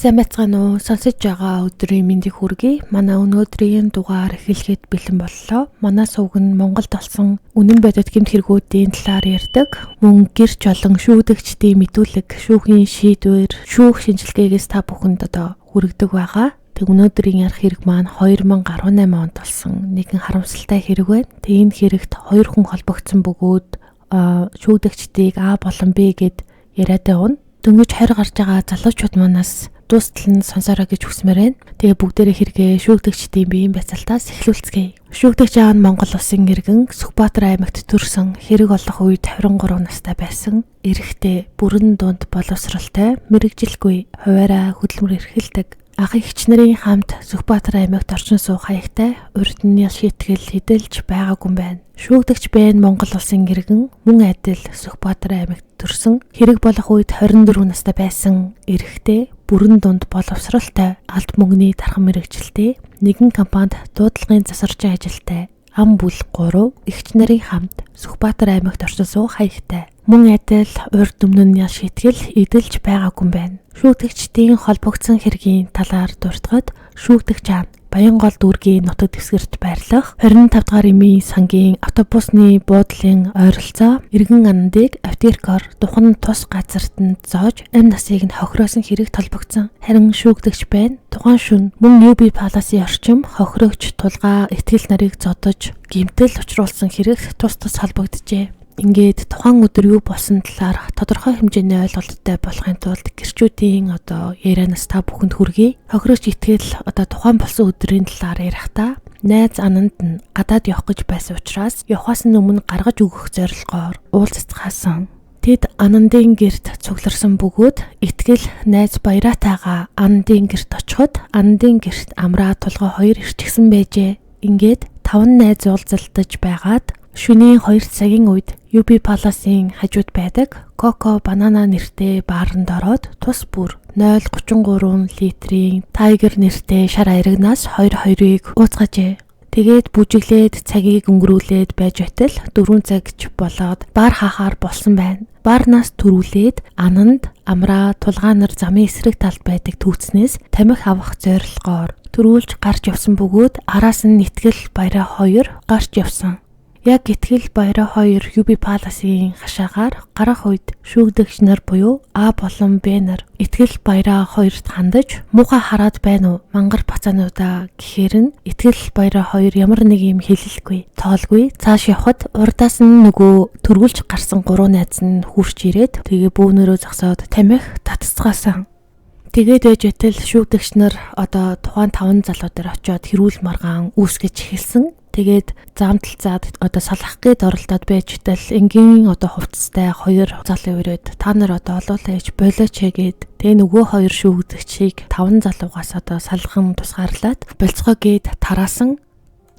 Сайн байцгаана уу? Сонсож байгаа өдрийн мэндийг хүргэе. Манай өнөөдрийн дугаар эхлэхэд бэлэн боллоо. Манай сувг нь Монголд болсон үнэн бодит гэмт хэрэгүүдийн талаар ярьдаг. Мөн гэрч болон шүүгдэгчдийн мэдүүлэг, шүүхийн шийдвэр, шүүх шинжилгээгээс та бүхэнд одоо хүргэдэг байгаа. Тэг өнөөдрийн ярих хэрэг маань 2018 онд болсон нэгэн харамсалтай хэрэг байна. Тэг энэ хэрэгт хоёр хүн холбогдсон бөгөөд шүүгдэгчдийг А болон Б гэд яриад явна. Дөнгөж 20 гарч байгаа залуучууд манаас дуустал нь сонсороо гэж хүсмээр байна. Тэгээ бүгдээрээ хэрэгээ шүүгдэгчдийн биеийн байцаалтаас эхлүүлцгээе. Шүүгдэгч аав нь Монгол улсын иргэн Сүхбаатар аймагт төрсөн, хэрэг олох үед 23 настай байсан. Эрэгтэй, бүрэн дунд боловсралтай, мэрэгжилгүй, хуваараа хөдөлмөр эрхэлдэг. Ах эгч нарын хамт Сүхбаатар аймагт орчин суух хаягтай, урд нь ял шийтгэл хэдэлж байгаагүй юм байна. Шүүгдэгч Бэн Монгол улсын иргэн мөн адил Сүхбаатар аймагт төрсөн, хэрэг болох үед 24 настай байсан эрэгтэй, бүрэн дунд боловсралтай, алд мөнгөний тархан мэрэгжилтэй, нэгэн компанид дуудлагын засварчин ажилтай, ам бүл 3, эгч нарын хамт Сүхбаатар аймагт орчин суух хаягтай. Мөн адил урд өмнө нь ял шийтгэл эдэлж байгаагүй юм байна. Шүүгдэгчдийн холбогдсон хэргийн талаар дуртахад шүүгдэгч аан Баянгол дүүргийн нутаг дэвсгэрт байрлах 25 дугаар эмийн сангийн автобусны буудлын ойролцоо иргэн Анандыг аптекаар духан тус газарт нь зоож амь насыг нь хохироосон хэрэг толбогдсон. Харин шүүгдэгч байна. Тухайн шөнө мөн UB Palace-ийн орчим хохирогч тулгаа итгэл нарыг зодож гэмтэл учруулсан хэрэг тус тус холбогджээ. Ингээд тухайн өдөр юу болсон талаар тодорхой хэмжээний ойлголттой болохын тулд гэрчүүдийн одоо ярианаас та бүхэнд хүргэе. Хохирогч итгэл одоо тухайн болсон өдрийн талаар ярихдаа найз Ананд нь гадаад явах гэж байсан учраас явхаас нь өмнө гаргаж өгөх зорилгоор уулзцгаасан. Тэд Анандын гэрт цугларсан бөгөөд итгэл найз Баяратайгаа Анандын гэрт очиход Анандын гэрт Амраа тулгаа хоёр ирчихсэн байжээ. Ингээд таван найз уулзалтаж байгаад шөнийн 2 цагийн үед UB Palace-ийн хажууд байдаг Coco Banana нэртэй бааранд ороод тус бүр 0.33 литрийн Tiger нэртэй шар айрагнаас 2-2-ыг ууцгаажээ. Тэгээд бүжиглээд цагийг өнгөрүүлээд байж байтал 4 цаг ч болоод бар хахаар болсон байна. Барнаас төрүүлээд Ананд, Амраа, Тулгаа нар замын эсрэг талд байдаг түүцнээс тамхи авах зорилгоор төрүүлж гарч явсан бөгөөд араас нь Итгэл Баяраа 2 гарч явсан. Яг Итгэл Баяраа 2 UB Palace-ийн хашаагаар гарах үед шүүгдэгч нар буюу А болон Б нар Итгэл Баяраа 2-т хандаж муухай хараад байна уу мангар пацаануудаа гэхээр нь Итгэл Баяраа 2 ямар нэг юм хэлэлгүй тоолгүй цааш явхад урдаас нь нөгөө төрүүлж гарсан 3 найз нь хурж ирээд тэгээ бөөнөрөө зогсоод тамхи татцгаасан. Тэгээд байж байтал шүүгдэгч нар одоо тухайн 5 залуу дээр очиод хэрүүл маргаан үүсгэж эхэлсэн. Тэгээд заамталцаад одоо салах гээд оролдоод байж байтал энгийн одоо хувцастай хоёр залуу ирээд та нар одоо олуулаа ээж болооч гээд тэгээ нөгөө хоёр шүүгдэгчийг 5 залуугаас одоо салган тусгаарлаад болцгоо гээд тараасан.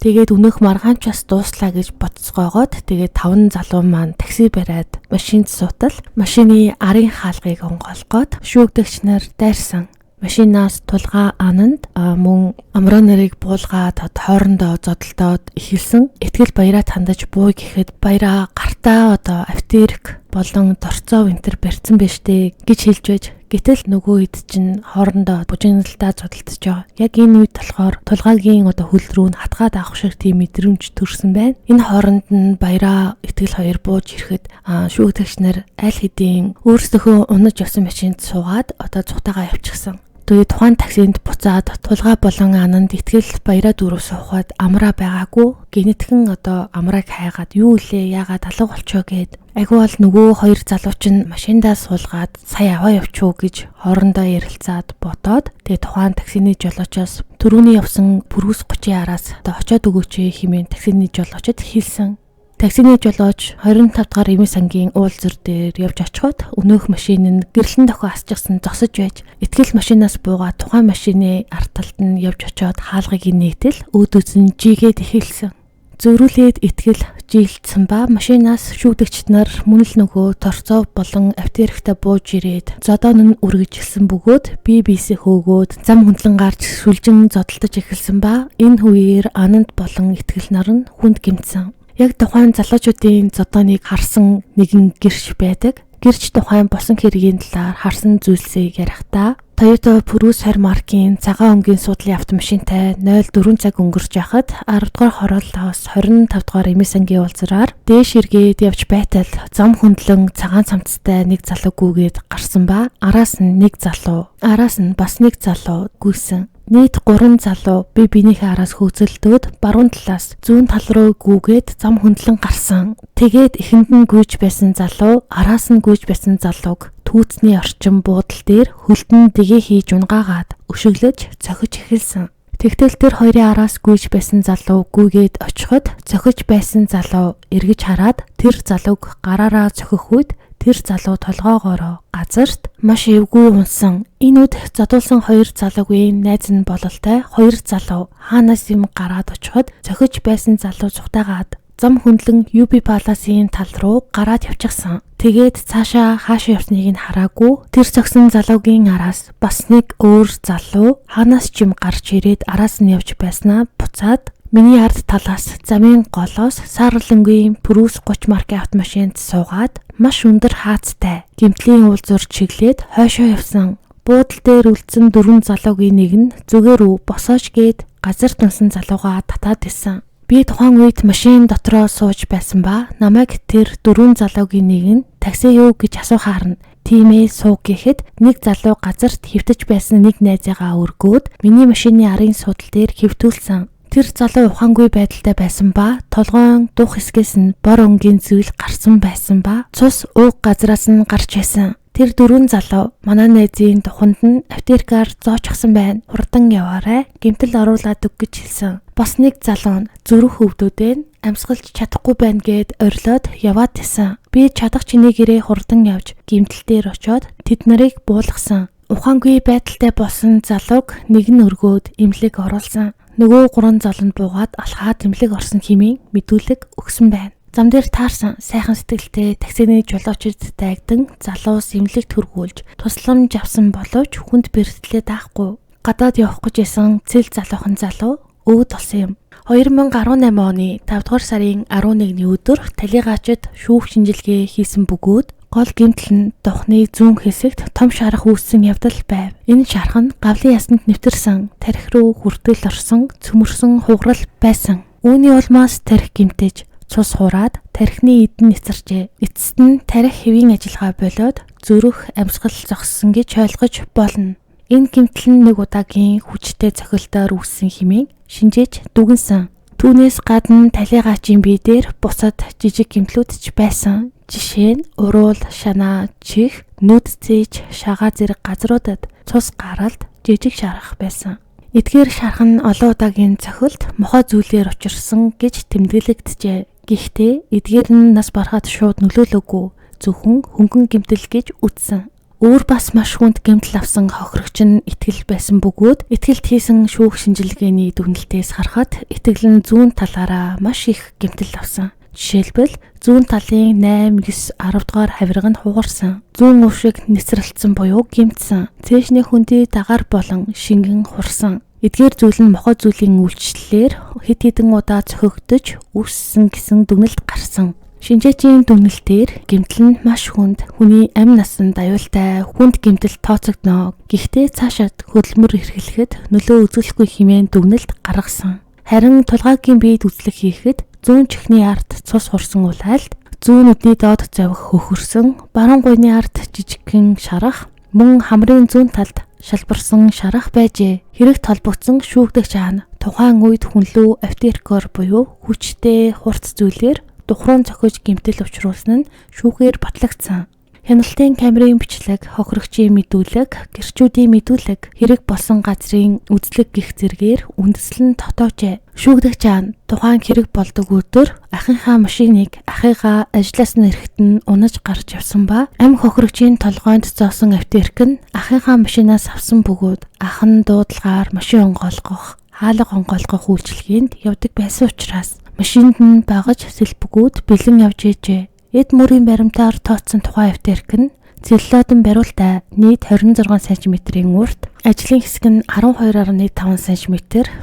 Тэгээд өнөөх маргаанч бас дууслаа гэж бодцоогоод тэгээд 5 залуу маань такси бариад машинд суутал машины арын хаалгыг онгоолгоод шүүгдэгч нар дайрсан. Машинаас Тулгаа Ананд мөн Амраа нарыг буулгаад хоорондоо зодолдоод эхэлсэн. Итгэл Баяраа хандаж бууй гэхэд Баяраа гартаа одоо аптек болон торцоо винтер барьсан байж тээ гэж хэлж байж гэтэл нөгөө хэд чинь хоорондоо бужигналдаа зодолдож байгаа. Яг энэ үед болохоор Тулгаагийн одоо хөл рүү нь хатгаад авах шиг тийм мэдрэмж төрсөн байна. Энэ хооронд нь Баяраа Итгэл хоёр бууж ирэхэд шүүгдэгч нар аль хэдийн өөрсдөхөө унаж явсан машинд суугаад одоо цухтагаа явчихсан. Тэгээд тухайн таксинд буцаад Тулгаа болон Ананд Итгэл Баяраа дөрөв суухад Амраа байгаагүй. Гинэтхэн одоо Амрааг хайгаад юу илээ яагаад алга болчихоо гэд. Айгүй бол нөгөө хоёр залуу чинь машиндаа суулгаад сая аваа явчихуу гэж хоорондоо ярилцаад бодоод тэгээд тухайн таксины жолоочоос түрүүний явсан пүргүс 30 араас одоо очиод өгөөч хэмээн таксины жолоочд хэлсэн. Таксины жолооч 25 дугаар эмийн сангийн уулзар дээр явж очиход өнөөх машин нь гэрлэн дохио асчихсан зогсож байж Итгэл машинаас буугаад тухайн машины ард талд нь явж очиод хаалгыг нээтэл өөдөөс нь жигээд эхэлсэн. Зөрүүлээд Итгэл жилдсэн ба машинаас шүүгдэгчд нар мөн л нөгөө торцоо болон аптектай бууж ирээд зодон нь үргэлжилсэн бөгөөд бие биесээ хөөгөөд зам хөндлөн гарч сүлжин зодолдож эхэлсэн ба энэ үеэр Ананд болон Итгэл нар нь хүнд гэмтсэн. Яг тухайн залуучуудын зодооныг харсан нэгэн гэрч байдаг. Гэрч тухайн болсон хэргийн талаар харсан зүйлсийг ярихдаа Toyota Prius 20 маркийн цагаан өнгийн суудлын автомашинтай 04 цаг өнгөрч байхад 10 дугаар хорооллоос 25 дугаар Эмисангийн уулзраар дээш эргээд явж байтал зам хөндлөн цагаан цамцтай нэг залуу гүгээд гарсан ба араас нь нэг залуу, араас нь бас нэг залуу гүйсэн. Нийт 3 залуу бие биенийхээ араас хөөцөлдөөд баруун талаас зүүн тал руу гүгээд зам хөндлөн гарсан. Тэгээд эхэнд нь гүйж байсан залуу араас нь гүйж байсан залууг түүцний орчин буудал дээр хөлдөн дэгээ хийж унгаагаад өшөглөж цохиж эхэлсэн. Тэгтэл тэр хоёрын араас гүйж байсан залуу гүйгээд очиход цохиж байсан залуу эргэж хараад тэр залууг гараараа цохих үед тэр залуу толгоогоороо газарт маш эвгүй унсан. Энэ үд зодуулсан хоёр залуугийн найз нь бололтой хоёр залуу хаанаас юм гараад очиход цохиж байсан залуу цухтаагаад зам хөндлөн UB Palace-ийн тал руу гараад явчихсан. Тэгээд цаашаа хаашаа явсныг нь хараагүй тэр цогсон залуугийн араас бас нэг өөр залуу хаанаас ч юм гарч ирээд араас нь явж байснаа буцаад миний ард талаас замын голоос саарлангийн Prius 30 маркийн автомашинд суугаад маш өндөр хаацтай гэмтлийн уулзуур чиглээд хойшоо явсан. Буудал дээр үлдсэн дөрвөн залуугийн нэг нь зүгээр үү босооч гээд газар тунсан залуугаа татаад исэн. Би тухайн үед машин дотроо сууж байсан ба намайг тэр дөрвөн залуугийн нэг нь такси юу гэж асуухаар нь тийм ээ сууг гэхэд нэг залуу газарт хэвтэж байсан нэг найзыгаа өргөөд миний машины арын суудал дээр хэвтүүлсэн. Тэр залуу ухаангүй байдалтай байсан ба толгойн дух хэсгээс нь бор өнгийн зүйл гарсан байсан ба цус ууг газраас нь гарч байсан. Тэр дөрвөн залуу манай найзын туханд нь аптекаар зоочихсон байна. Хурдан яваарай. Гэмтэл оруулаад өг гэж хэлсэн. Бас нэг залуу нь зүрх өвдөдөө амьсгалж чадахгүй байна гэд орилоод яваад исэн. Би чадах чинээгээрээ хурдан явж гэмтэл дээр очиод тэд нарыг буулгасан. Ухаангүй байдалтай болсон залууг нэг нь өргөөд эмнэлэг оруулсан. Нөгөө гурван залуунд буугаад алхаад эмнэлэг орсон хэмээн мэдүүлэг өгсөн байна. Зам дээр таарсан сайхан сэтгэлтэй таксины жолоочид дайгдан залуус эмнэлэгт хүргүүлж тусламж авсан боловч хүнд бэртлээ даахгүй. Гадаад явах гэж исэн цэл залуухан залуу өвд болсон юм. 2018 оны 5 дугаар сарын 11-ний өдөр талигаачид шүүх шинжилгээ хийсэн бөгөөд гол гэмтэл нь духны зүүн хэсэгт том шарах үүссэн явдал байв. Энэ шарах нь гавлын ясанд нэвтэрсэн, тархи руу хүртэл орсон цөмөрсөн хугарал байсан. Үүний улмаас тархи гэмтэж цус хураад тархины эд нь эцэрчээ. Эцэст нь тархи хэвийн ажиллагаа болиод зүрх амьсгал зогссон гэж ойлгож болно. Энэ гэмтэл нь нэг удаагийн хүчтэй цохилтоор үүссэн хэмээн шинжээч дүгнсэн. Түүнээс гадна талигаачийн бие дээр бусад жижиг гэмтлүүд ч байсан. Жишээ нь уруул, шанаа, чих, нүд цээж, шагаа зэрэг газруудад цус гаралд жижиг шарах байсан. Эдгээр шарх нь олон удаагийн цохилт мохой зүйлээр учирсан гэж тэмдэглэгджээ. Гэхдээ эдгээр нь нас барахад шууд нөлөөлөөгүй. Зөвхөн хөнгөн гэмтэл гэж үздсэн. Өөр бас маш хүнд гэмтэл авсан хохирогч нь итгэл байсан бөгөөд итгэлт хийсэн шүүх шинжилгээний дүгнэлтээс харахад итгэл нь зүүн талаараа маш их гэмтэл авсан. Жишээлбэл зүүн талын 8, 9, 10 дугаар хавирга нь хугарсан. Зүүн өвшиг нэсрэлтсэн буюу гэмтсэн. Цээжний хөндий дагаар болон шингэн хурсан. Эдгээр зүйл нь мохой зүйлийн үйлчлэлээр хэд хэдэн удаа цохигдож үүссэн гэсэн дүгнэлт гарсан. Шинжээчийн дүгнэлтээр гэмтэл нь маш хүнд, хүний амь насанд аюултай, хүнд гэмтэл тооцогдоно. Гэхдээ цаашаад хөдөлмөр эрхлэхэд нөлөө үзүүлэхгүй хэмээн дүгнэлт гаргасан. Харин тулгаагийн биед үзлэг хийхэд зүүн чихний ард цус хурсан улайлт, зүүн нүдний доод зових хөхөрсөн, баруун гуйны ард жижигхэн шарах, мөн хамрын зүүн талд шалбарсан шарах байжээ. Хэрэгт холбогдсон шүүгдэгч аан тухайн үед хүн лүү аптекаар буюу хүчтэй хурц зүйлээр духруун цохиж гэмтэл учруулсан нь шүүхээр батлагдсан. Хяналтын камерын бичлэг, хохирогчийн мэдүүлэг, гэрчүүдийн мэдүүлэг, хэрэг болсон газрын үзлэг гэх зэргээр үндэслэн тогтоожээ. Шүүгдэгч аан тухайн хэрэг болдог өдөр ахынхаа машиныг ахыгаа ажлаас нь эрэхт нь унаж гарч явсан ба амь хохирогчийн толгойнд зоосон аптек нь ахынхаа машинаас авсан бөгөөд ах нь дуудлагаар машин онгойлгох, хаалга онгойлгох үйлчилгээнд явдаг байсан учраас машинд нь багаж сэл бөгөөд бэлэн явж ээжээ. Эд мөрийн баримтаар тооцсон тухайн аптек нь целлулоодон бариултай нийт 26 см-ийн урт, ажлын хэсэг нь 12.5 см,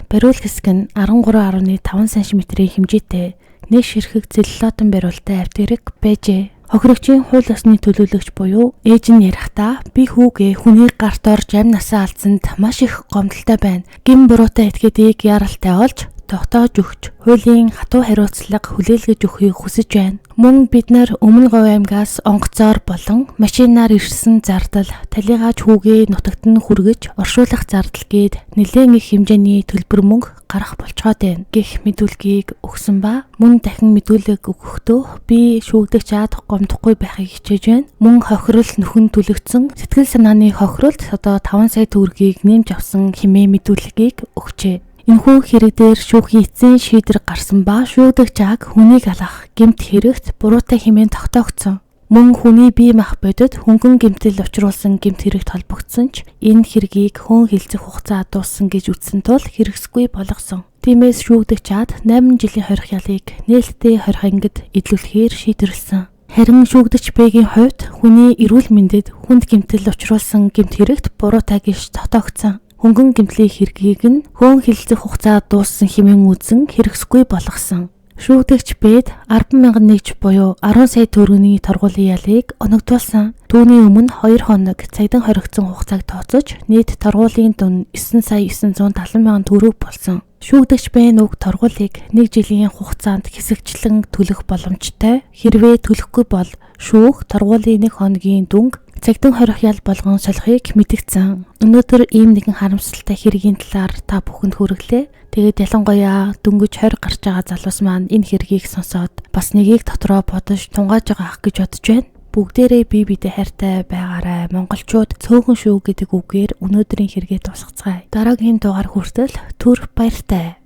бариул хэсэг нь 13.5 см-ийн хэмжээтэй нэг ширхэг целлулоодон бариултай аптек байжээ. Хохирогчийн хууль ёсны төлөөлөгч буюу ээж нь ярихдаа би хүүгээ хүний гарт орж амь насаа алдсанд маш их гомдолтой байна. Гэм буруутай этгээдийг яаралтай олж тогтоож өгч хуулийн хатуу хариуцлага хүлээлгэж өгөхийг хүсэж байна. Мөн бид нар Өмнө Говь аймгаас онгоцоор болон машинаар ирсэн зардал, талийгааж хүүгээ нутагт нь хүргэж оршуулах зардал гээд нэлээн их хэмжээний төлбөр мөнгө гарах болцоод байна гэх мэдүүлгийг өгсөн ба мөн дахин мэдүүлэг өгөхдөө би шүүгдэгч аад гомдохгүй байхыг хичээж байна. Мөн хохирол нөхөн түлэгдсэн сэтгэл санааны хохиролд одоо 5 сая төгрөгийг нэмж авсан хэмээн мэдүүлгийг өгчээ. Энэхүү хэрэг дээр шүүхийн эцсийн шийдвэр гарсан ба шүүгдэгч аг хүнийг алах гэмт хэрэгт буруутай хэмээн тогтоогдсон. Мөн хүний бие мах бодит хөнгөн гэмтэл учруулсан гэмт хэрэгт холбогдсон ч энэ хэргийг хөөн хилцэх хугацаа дууссан гэж үзсэн тул хэрэгсгүй болгосон. Тиймээс шүүгдэгч ад 8 жилийн хорих ялыг нээлттэй хорих ангид эдлүүлэхээр шийдвэрлэсэн. Харин шүүгдэгч Б-гийн хувьд хүний эрүүл мэндэд хүнд гэмтэл учруулсан гэмт хэрэгт буруутай гэж тогтоогдсон. Хөнгөн гэмтлийн хэргийг нь хөөн хилцэх хугацаа дууссан хэмээн үзэн хэрэгсгүй болгосон. Шүүгдэгч Б-д 10,001 буюу 10 сая төгрөгийн торгуулийн ялыг оногдуулсан. Түүний өмнө 2 хоног цагдан хоригдсон хугацааг тооцож нийт торгуулийн дүн 9 сая 970 мянган төгрөг болсон. Шүүгдэгч Б нүг торгуулийг 1 жилийн хугацаанд хэсэгчлэн төлөх боломжтой. Хэрвээ төлөхгүй бол шүүх торгуулийн 1 хоногийн дүнг цагдан хорих ял болгон солихыг мэдгдсэн. Өнөөдөр ийм нэгэн харамсалтай хэргийн талаар та бүхэнд хүргэлээ. Тэгээд ялангуяа дөнгөж 20 гарч байгаа залуус маань энэ хэргийг сонсоод бас нэгийг дотроо бодож тунгааж байгаа ах гэж бодож байна. Бүгдээрээ бие биедээ хайртай байгаарай. Монголчууд цөөхөн шүү гэдэг үгээр өнөөдрийн хэрэгээ дуусгацгаая. Дараагийн дугаар хүртэл түр баяртай.